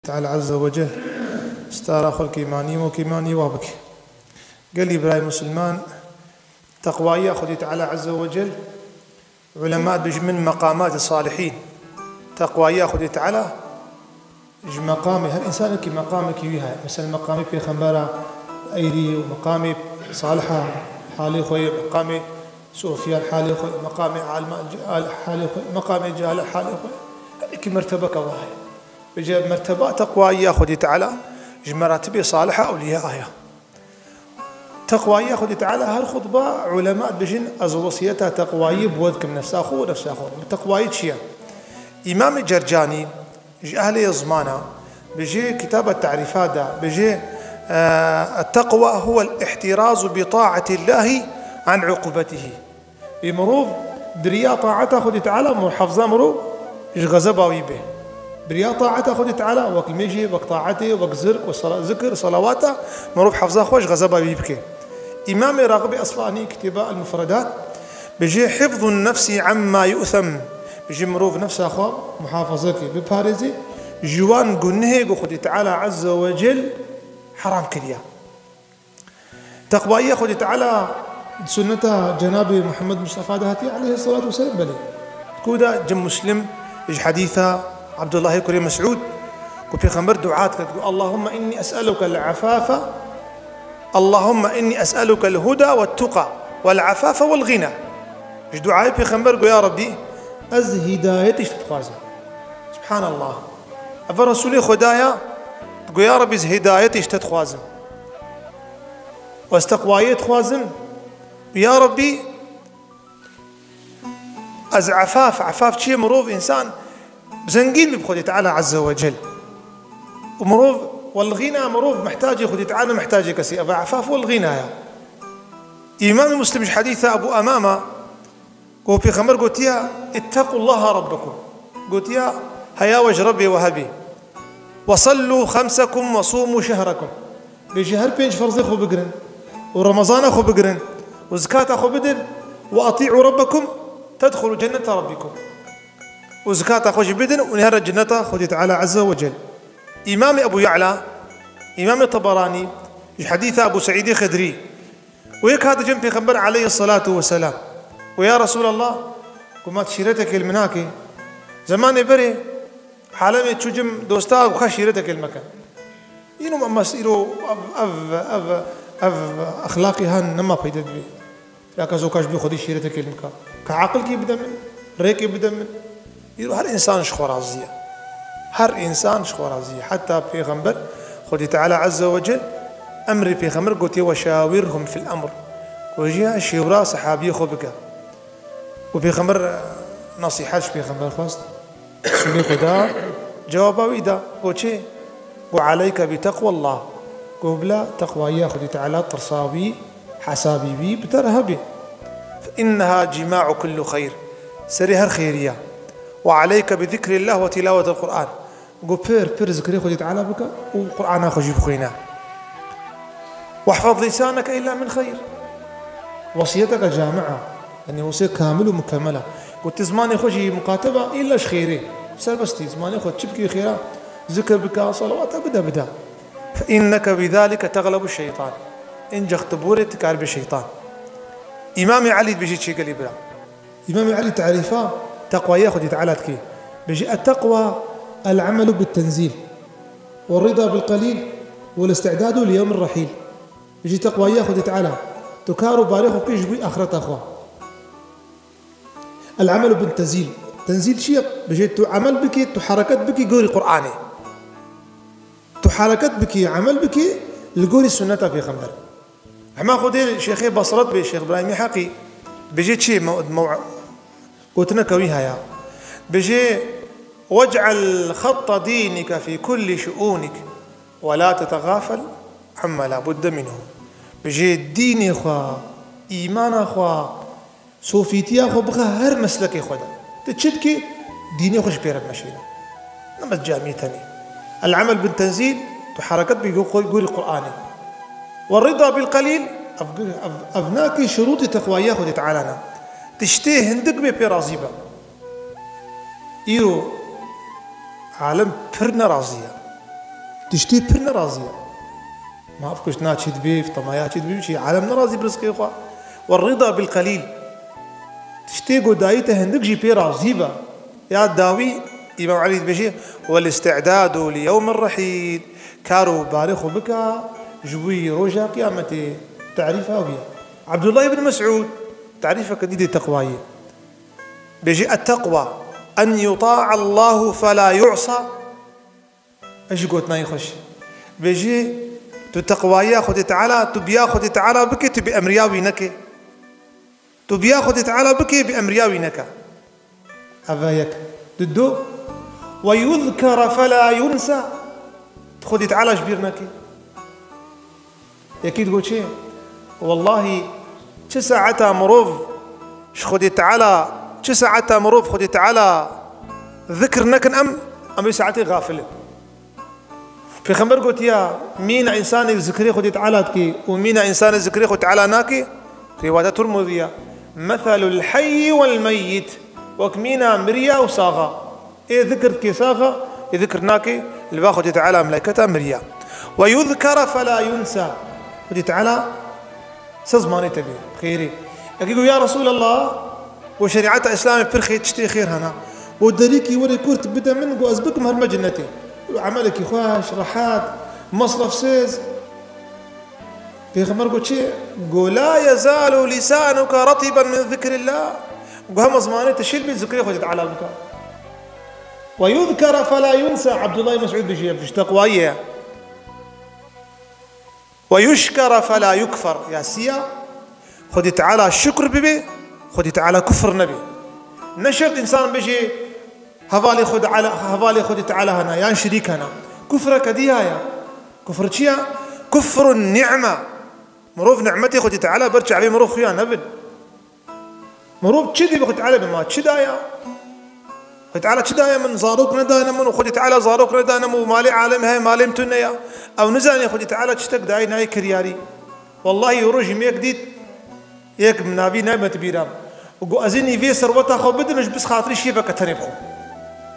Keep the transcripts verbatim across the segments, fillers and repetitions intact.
Teala Azze ve Cel stara xwe li kêmanî û kêmanî wa bike. Gelî birayê Musulman, teqwayiya Xwedê Teala Azze ve Cel, ulema dibêjin min meqamat salihîn. Teqwayiya Xwedê Teala ji meqamê, her însanekî meqamekî wî heye. Mesela meqamê pêxembera eyrî û meqamê saliha halê xwe yê, meqamê sofiya halê xwe, meqamê alima halê xwe, meqamê cahila halê xwe. Her yekî mertebeka wa heye. Bêje merteba teqwayî ya Xwedê Teala ji meratibê salih a ewliya a ya. Teqwayî ya Xwedê Teala her xutba ulema dibêjin, ez wesiyeta teqwayî bi we dikim, nefsa xwe û nefsa xwe. Teqwayî çi ye? Îmamê Cercanî ji ehlê zimana bêje, kitaba tarîfa da bêje, e, التقوى هو الاحتراز بطاعة الله عن عقوبته. Bê mirov bi riya taeta Xwedê Teala muhafiza mirov ji xezeba wî be. Bi riya taeta Xwedê Teala wek nimêjê, wek taetê, wek zirk û sala-, zikir, salawata mirov hafiza xwe ji xezeba wî bike. Îmamê Raxibê Esfahanî kitêba El-Mufredat bêje, حفظ النفس عما يؤثم. Bêje mirov nefsa xwe muhafaza ke, biparêze ji wan gunehê ku Xwedê Teala Azze ve Cel heram kiriye. Teqwayiya Xwedê Teala di sunneta Cenabê Muhammed Mustafa de hatiye aleyhissalatu vesselam, belê. Ku da cem Muslim ji hedîsa Abdullahê kurê Mesûd, ku Pêxember dua diket, ku, "Allahumma inni es'eluke el-afafa, Allahumma inni es'eluke el-huda ve tuqa ve el-afafa ve el-ghina." Ji duayê Pêxember got, "Ya Rabbî, ez hîdayetê ji te dixwazim." Subhanallah. Ev Resûlê Xwedaya digot, "Ya Rabbî, ez hîdayetê ji te dixwazim." Ez teqwayê dixwazim. Ya Rabbî, ez efaf, efaf çi ye? Mirov, însan zengîn bi Xwedê Teala Azze ve Cel. Û mirov, wel ghîna, mirov mihtacê Xwedê Teala, mihtacê kesî. Ev efaf wel ghîna ya. Îmam Muslim ji hedîsa Ebu Emama, Ku Pêxember gotiya, "Ittaqullaha rabbakum." Gotiya, "Heya we ji Rebbê we hebî. Ve sallu xemsekum ve sumu şehrekum." Bêje her pênc ferzê xwe bigirin û Remezana xwe bigirin û zikata xwe bidin. "Ve ati'u rabbakum tedxulu cenneta rabbikum." Û zikata xwe jî bidin û nihêre cenneta Xwedê Teala Azze ve Cel. Îmamê Ebu Ya'la, Îmamê Teberanî, ji hedîsa Ebu Seîdê Xidrî, Û yek hat cem Pêxember aleyhissalatu vesselam. Û ya Resûlallah, ku ma tu şîretekê li min nake. Zemanê berê, alemê çû cem dosta û ka şîretekê li me ke. Îro me mes-, îro ev, ev, ev, ev exlaqî han nema peyde dibê. Ya kes û kaş bî Xwedî şîretekê li min ka. Ka aqilkî bide min, rêkê bide min. Îro her însan ji xwe razî ye. Her însan ji xwe razî ye. Heta Pêxember, Xwedî Teala Azze ve Cel, emrê Pêxember gotiye, "Ve şawirhum fil emr." Gotiye, "Şêwra sehabiyê xwe bike." Û Pêxember, e, nesîhet ji Pêxember xwest. Sûlê xwe da, cewaba wî da. Got çi? Got, "Aleyke bi teqwallah." Got, "Bila teqwayiya Xwedî Teala, tirsa wî, hesabî wî bi te re hebe. Fe inneha cima'u kullu xeyr." Serê her xêrî ya. "Ve aleyke bi zikrillah ve tilavetil Qur'an." Got, "Pir, pir zikrê Xwedî Teala bike û Qur'ana xwe jî bixwîne." "Wehfaz lisaneke illa min xeyr." Wesiyeteke camia, yanî wesiyet kamil û mukemel e. Got, "Tu zimanê xwe jî muqateba illa ji xêrê. Serbestî, zimanê xwe çi bikî xêra, zikir bike, salawata bide, bide." "Fe inneke bi zalike teglebû şeytan." Încex tu borê tu karibê şeytan. Îmamê Elî dibêjî çi gelî bira. Îmamê Elî tarîfa teqwaya Xwedî Teala dike. Bêjî, "Etteqwa el-emelu bit-tenzîl, ve rida bil-qelîl, ve l-îstîdadu li yewmir-rehîl." Bêjî, teqwaya Xwedî Teala, tu kar û barê xwe bikî ji bo axireta xwe. El-emelu bit-tenzîl. Tenzîl çi ye? Bêjî, tu emel bikî, tu hereket bikî gorî Qur'anê. Tu hereket bikî, emel bikî li gorî sunneta Pêxember. Hema Xwedê Şêxê Basret bê, Şêx Îbrahîmê Heqî, bêjê çi? Me-, me-, gotineke wî heye. Bêjê, "Vec'el xetta dînike fî kullî şuûnik, ve la tetexafel amma la budde minhu." Bêjê, dînê xwe, îmana xwe, sofîtiya xwe bixe her meslekê xwe de. Tu çi dikî, dînê xwe ji pê re bimeşîne. Ne bes camiyê tenê. El-emel bin tenzîl, tu hereket bî gu-, gorî Qur'anê. Ve rida bil qelîl, ev, ev, ev nakê şurûtê teqwayiya Xwedê Teala ne. Tiştê hindik bê pê razî be. Îro alem pir nerazî ye. Tiştê pir nerazî ye. Maf kuşt na çi dibê, temaya çi dibê, çi alem nerazî bi rizqê xwe. والرضا بالقليل. Tiştê ku dayî te hindik jî pê razî be. Ya dawî Îmam Elî dibêje, والاستعداد ليوم الرحيل. Kar û barê xwe bike ji bo roja qiyametê. Tarîf ew ye. Abdullah ibn Mes'ud tarîfeke dî dê teqwayê. Bêje, التقوى أن يطاع الله فلا يعصى. Ev jî gotina wî xweş. Bêjî, tu teqwayiya Xwedê Teala, tu biya Xwedê Teala bikî, tu bi emriya wî nekî. Tu biya Xwedê Teala bikî, bi emriya wî neke. Ev e yek. Di du, ويذكر فلا ينسى. Tu Xwedê Teala ji bîr nekî. Yekî digot çi? Wellahî, çi saeta mirov ji Xwedê Teala, çi saeta mirov Xwedê Teala zikir nekin em, em wê saetê gafil in. Pêxember gotiya, mîna însanê zikrê Xwedê Teala dikê û mîna însanê zikrê Xwedê Teala nakê, rîwayeta Tirmizî ye. مثل الحي والميت. Wek mîna miriya û saxa. Ê zikir dikê saxa, ê zikir nakê, li ba Xwedê Teala melayketa miriya. ويذكر فلا ينسى. Xwedê Teala se zimanê te bê, xêrê. Yekî got, ya Resûlallah, got şerîeta Îslamê pir xêr, tiştê xêr hene. Got derîkî were kurt bide min, got ez bikim herime cennetê. Emelekî xweş, rehet, mesrefsiz. Pêxember got çi? Got, لا يزال لسانك رطبا من ذكر الله. Got hema zimanê te şîr bê zikrê Xwedê Teala bike. ويذكر فلا ينسى. Abdullah Mesûd bêje, ev ji teqwayê ye. ويشكر فلا يكفر. Ya siya, Xwedê Teala şukr bibe, Xwedê Teala kufr nebe. Ne şert însan bêje, hevalê Xwedê Teala, hevalê Xwedê Teala hene, yan şirîk hene. Kufreke dî heye. Kufr çi ye? كفر النعمة. Mirov nimetê Xwedê Teala ber çavê mirov xuya nebin. Mirov çi dî bi Xwedê Teala bi ma çi daya? Xwedê Teala çi daya min? Zarok nedane min û Xwedê Teala zarok nedane min û malê alem heye, malê min tune ya. Ew nizane Xwedê Teala çi tek dayê nayê kiryarî. Wellahî rojî min yek dît, yek min navî nayme bîra. Û got, ez ê nîvê serweta xwe bidim, ji bis xatirî şêveke tenê bixwim.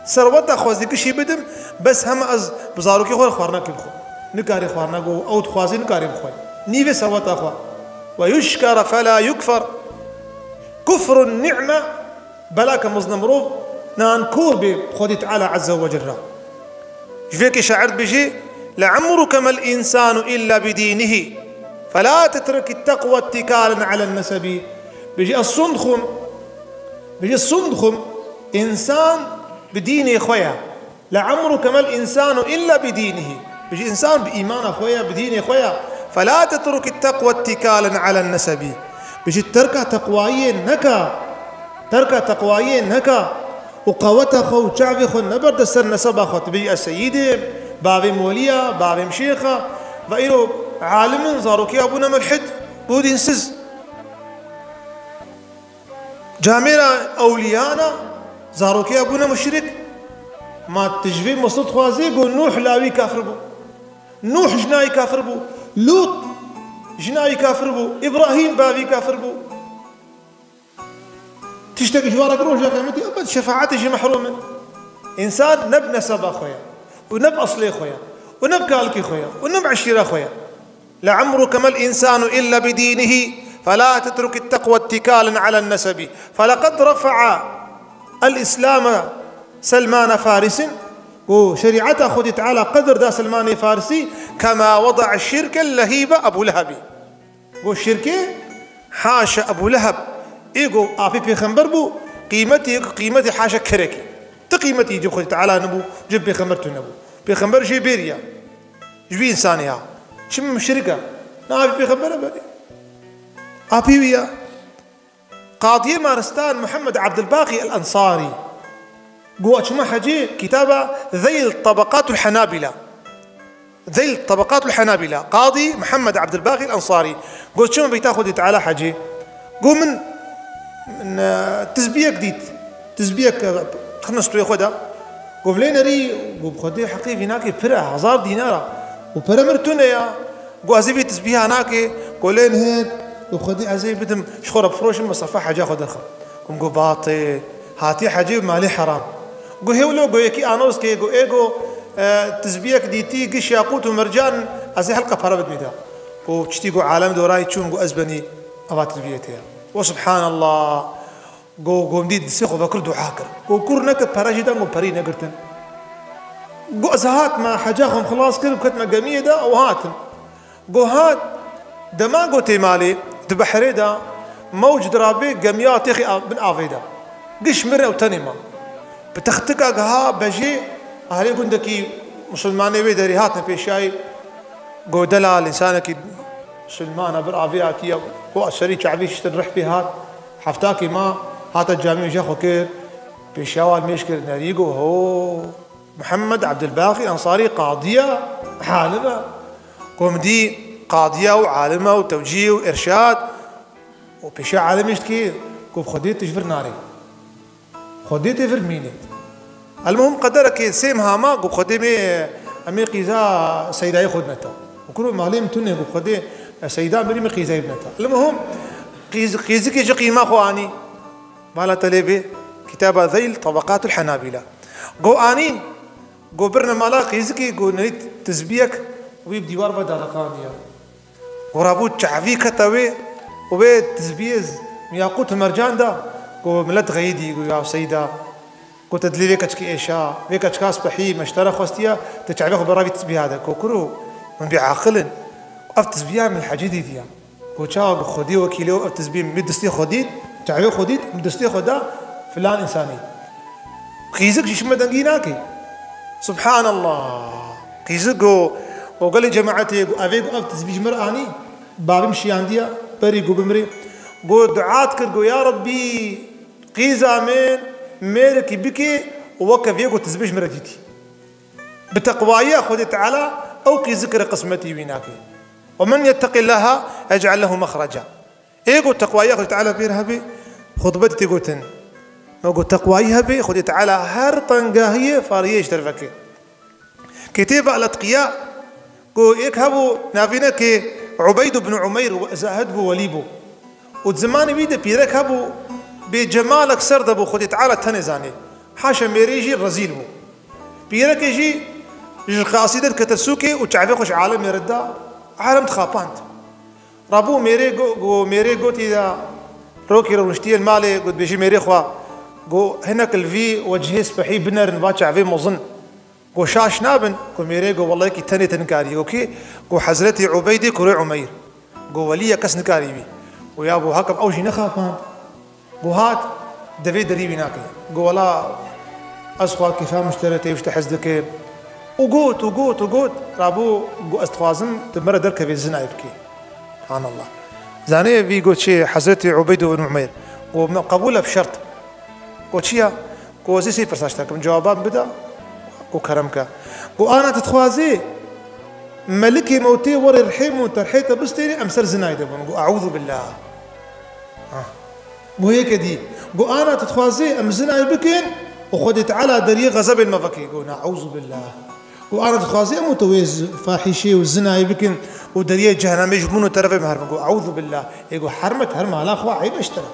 Serweta xwe ez ê gişî bidim, bes hema ez bi zarokê xwe re xwarinekê bixwim. Nikarê xwarina, got, ew dixwazê nikarê bixwe. Nîvê serweta xwe. ويشكر فلا يكفر. كفر النعمة. Belake mezin e mirov nankor bê Xwedê Teala Azze ve Celle. Ji vê yekê şair dibêje, لعمرك ما الإنسان إلا بدينه، فلا تترك التقوى اتكالا على النسب. Bêje ez sund xwim, bêje sund xwim, însan bi dînê xwe ye. لعمرك ما الإنسان إلا بدينه. Bêje însan bi îmana xwe ye, bi dînê xwe ye. فلا تترك التقوى اتكالا على النسب. Bêje terka teqwayiyê neke. Terka teqwayiyê neke. Û qeweta xwe û çavê xwe neberde ser neseba xwe. Tu bêjî ez seyîdê, bavê molî ye, bavê şêx e. Ve îro alim in, zarokiya bûne mulhid, bû dînsiz. Camêra ewliyan e, zarokiya bûne muşrik. Ma tu ji vê misl dixwazî, got Nûh lawî kafir bû. Nûh jinayî kafir bû. Lût jinayî kafir bû. Îbrahîm bavî kafir bû. Tiştek ji we re rojê qeyametî, ebed şefaetê jî mehrum in. Însan ne bi neseba xwe ye. Û ne bi eslê xwe ye. Û ne bi kalkê xwe ye. Û ne bi eşîra xwe ye. لعمرك ما الإنسان إلا بدينه، فلا تترك التقوى اتكالا على النسب، فلقد رفع الإسلام سلمان فارس. Got şerîeta Xwedê Teala qedir da Selmanê Farisî, كما وضع الشرك اللهيب أبو لهب. Got şirkê haşa Ebû Leheb. Ê got apê pêxember bû, qîmetê, qîmetê haşa kerekî. Ti qîmetî cem Xwedê Teala nebû, cem pêxember tu nebû. Pêxember jê bêriya. Ji wî însanê ya. Çi muşrik e? Ne apê pêxember e belê. Apê wî ya. Qadiyê Maristan Muhammed Abdulbaqî El Ensarî. Got çima hecê kitaba Zeyl Tabaqatul Henabila. Zeyl Tabaqatul Henabila. Qadî Muhammed Abdulbaqî El Ensarî. Got çima beyta Xwedê Teala hecê. Got min, min, e, tizbiyek dît. Tizbiyek, e, dixine stûyê xwe de. Got lê nerî, got Xwedê heqê vî nakê pir e, hezar dînar e. Got pere mir tune ya. Got ez ê vî tizbîha nakê, got lê nihêt, got Xwedê ez ê bidim, ji xwe re bifroşim, mesrefa heca xwe derxim. Got batil, hatî hecê û malê heram. Got hê wilo, got yekî anoz kê, got ê, got e, tizbiyek dîtî, giş yaqût û mercan, ez ê helqa pere bidmî de. Ku çitî ku alem dorayî çûn, ku ez benî eva tizbiyê te ye. Û subhanallah. Go, go min dî distê xwe vekir dua kir. Go kur nekir, pere jî dan, go perî negirtin. Go ez hatime, heca xwe xilas kir, ketime gemiyê de û hatim. Go hat, dema go tê malê, di behrê de, mewc dirabê, gemiya têxê av-, bin avê de. Giş mire û tenê ma. Bi textika giha bejê, ahlê gundekî musulmanê wê derê hatine pêşiyayê. Go delal, însanekî musulman e, bir avê hatiye, go serî çavî şiştin rih pê hat, heftakî ma, hate camî wêje xwe kir, pêşiya wan mêj kir, nerî go ho. Mihemed Ebdulbaqî Ensarî qadî ye, alim e. Go min dî qadî ye û alim e û tewcîh û irşad. Û pêşiya alimî dikê, go bi Xwedê tu ji vir narê. Xwedê tê vir mînê. Elmuhim qederekê sê meha ma, go bi Xwedê mê, em ê qîza Seydayê xwe bidine te. Go kuro malê min tune, go bi Xwedê, e, Seyda mirî, min qîzayê bidine te. Elmuhim qîz-, qîzikê ji qîma xwe anî. Mala te lê bê, kitaba Zeyl Tabaqatul Henabîla. Go anî, go birine mala qîzikê, go nerî tizbiyek wî bi dîwar ve daliqandiye. Go rabû çavî kete wê û wê tizbiyê z-, yaqût û mercan da, go milet xeyidî, go ya Seyda. Go te dilê vê keçikê êşa, vê keçika spehî meştera xwestiye, te çavê xwe bi ravî tizbiya de. Go kuro, hûn bêaqil in. Ev tizbiya min hecî dîtiye. Go çawa, go Xwedê wekîlê, ev tizbî min distê xwe dît, çavê xwe dît, min distê xwe da filan însanî. Qîzik jî ji me dengî nake. Subhanallah. Qîzik go, o gelê cemaetê go, evê go ev tizbî ji min re anî, bavê min şiyandiye, berî go bimirê. Go dua dikir, go ya Rebbî, qîza min mêrekî bike weke vê go tizbî ji min re dîtî. Bi teqwayiya Xwedê Teala ew qîzikire qismetî wî nake. "Ve men yetteqillaha yec'al lehu mexreca." Ê go teqwayiya Xwedê Teala pê re hebe, xutbetê tê gotin. Me go teqwayî hebe, Xwedê Teala her tengahiyê fariyê ji derveke. Kitêba El-Etqiya, go yek hebû navînekê Ubeyd ibn Umeyr, zahid bû, welî bû. Û di zimanê wî de pîrek hebû, bê cemalek ser de bû, Xwedê Teala tenê zanê. Haşa mêrê jî rezîl bû. Pîrekê jî ji qasî derdikete sûkê û çavê xwe ji alemê re da, alem dixapand. Rabû mêrê go-, go-, mêrê gotî da, rokî re rûniştiye li malê, got, bêjî mêrê xwe, go hinek li vî wecihê spehî binerin, va çavê mezin. Go şaş nabin, go mêrê go wellahî kî tenê te nikarî. Go kî? Go Hezretî Ubeydê kurê Umeyr. Go welî ye, kes nikarî wî. Go ya bo hakim ew jî nexapand. Go hat, devê derî wî nake. Go wela ez xwe kêfa min ji te re tê, ji te hez dike. Û got, û got, û got, rabû, go ez dixwazim tu min re derkevê zinayê bikî. Subhanallah. Zanê vî got çi Hezretî Ubeyd ibn Umeyr? Go me qebûl e bi şert. Go çi ya? Go ez ê sê pirsa ji te kim, cewaba min bide. Go kerem ke. Go ana tu dixwazî melikê mewtê were rihê min û te rihê te bistêne, em ser zinayê de bin. Go eûzû billah. Ha. Go yeke dî. Go ana tu dixwazî em zinayê bikin û Xwedê Teala deriyê xezebên me vekê. Go neûzû billah. Go ana dixwazî em û tu wê z-, fahîşê û zinayê bikin û deriyê cehenemê ji min û te re ve me herme. Go eûzû billah. Ê go herme, herme hala xwe eyb e ji te re.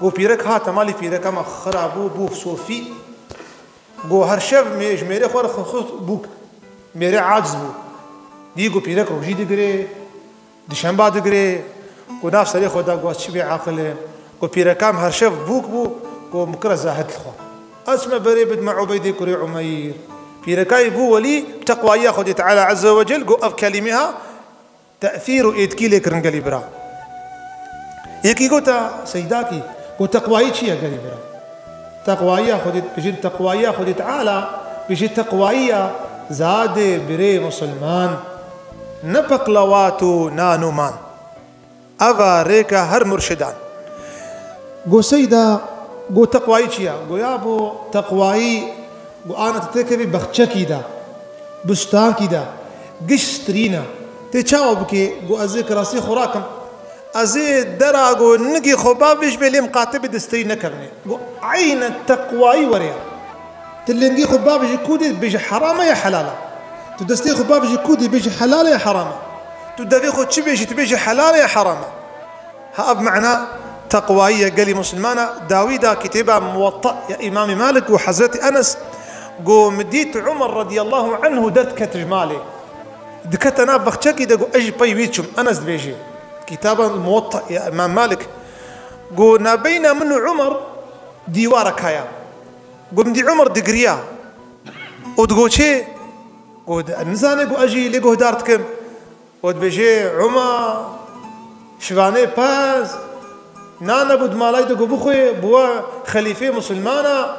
Go pîrek hate malî pîreka me xira bû, bû sofî. Go her şev mê-, ji mêrê xwe re xwe xist bûk. Mêrê aciz bû. Dî go pîrek rojî digirê, dişemba digirê. Go nav serê xwe da, go ez çi bêaqil im. Go pîreka min her şev bûk bû, go min kire zahid li xwe. Ez çime berê bidime Ubeydê kurê Umeyr. Pîrekayî bû welî, bi teqwayiya Xwedê Teala Azze ve Cel, go ev kelîmê ha, tesîr û êtkî lê kirin gelî bira. Yekî gota, Seydakî, got, teqwayî çi ye gelî bira? Teqwayiya Xwedê, bijin teqwayiya Xwedê Teala, bijin teqwayiya zadê birê musulman, ne peqlewat û nan û man. Eva rêka her murşidan. Go Seyda, go teqwayî çi ye? Go yabo teqwayî, go ana tu têkevî bexçekî de, bustankî de, giş stirîn e. Tê çawa bikê? Go ez ê kirasê xwe rakim. Ez ê dera go nigê xwe bavêj bê lê miqatibê di stirîn nekevnê. Go eyne teqwayî were ye. Tu lingê xwe bavêjî kûdê bêjî heram e ya helal e. Tu destê xwe bavêjî kûdê bêjî helal e ya heram e. Tu devê xwe çi bêjî tu bêjî helal e ya heram e. Ha ev mana teqwayî ye gelî musulmana, dawî da kitêba Muwatta ya Îmamê Malik û Hezretî Enes, Go min dît Umar radiyallahu anhu derdiket ji malê. Dikete nav bexçekî de, go ez jî pey wî çûm. Enes dibêje. Kitaba Muwatta ya Îmam Malik. Go nabeyna min û Umar dîwarek haya. Go min dî Umar digiriya. Û digo çê? Go di-, nizane, go ez jî lê guhdar dikim. Û dibêje, Umar, şivanê pez, nane bû di malay de ku bixwe, bûwe xelîfê misilmana.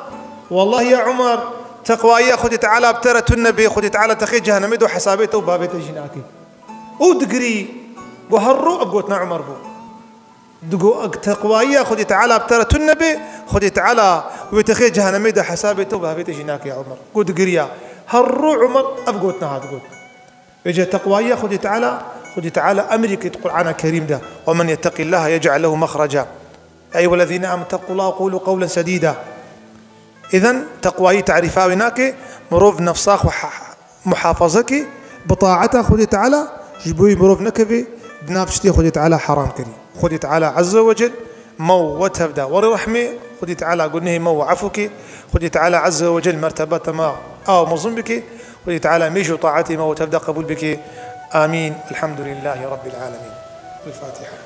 Wellahî ya Umar, teqwayiya Xwedê Teala bi te re tune bê, Xwedê Teala te xê cehenemê de û hesabê te û bavê te jî nake. Û digirî, go her ro ev gotina Umar bû. Digo, teqwayiya Xwedê Teala bi te re tune bê, Xwedê Teala wê te xê cehenemê de hesabê te û bavê te jî nake ya Umar. Go digiriya. Her ro Umar ev gotina hat got. Vêce teqwayiya Xwedê Teala, Xwedê Teala emrî kir di Qur'ana Kerîm de, "ومن يتق الله يجعل له مخرجا. يا أيها الذين آمنوا اتقوا الله وقولوا قولا سديدا." Îzen teqwayî tarîfa wê nake, mirov nefsa xwe ha-, muhafaza ke, bi taeta Xwedê Teala, ji bo wî mirov nekeve di nav tiştê Xwedê Teala heram kirî. Xwedê Teala Azze ve Cel me û we tev da werê rehmê, Xwedê Teala gunehê me û we efû ke, Xwedê Teala Azze ve Cel mertebeta me a mezin bike, Xwedê Teala mêj û taetê me û tev da qebûl bike. Amîn. Elhamdulillahî Rabbil Alemîn. El-Fatiha.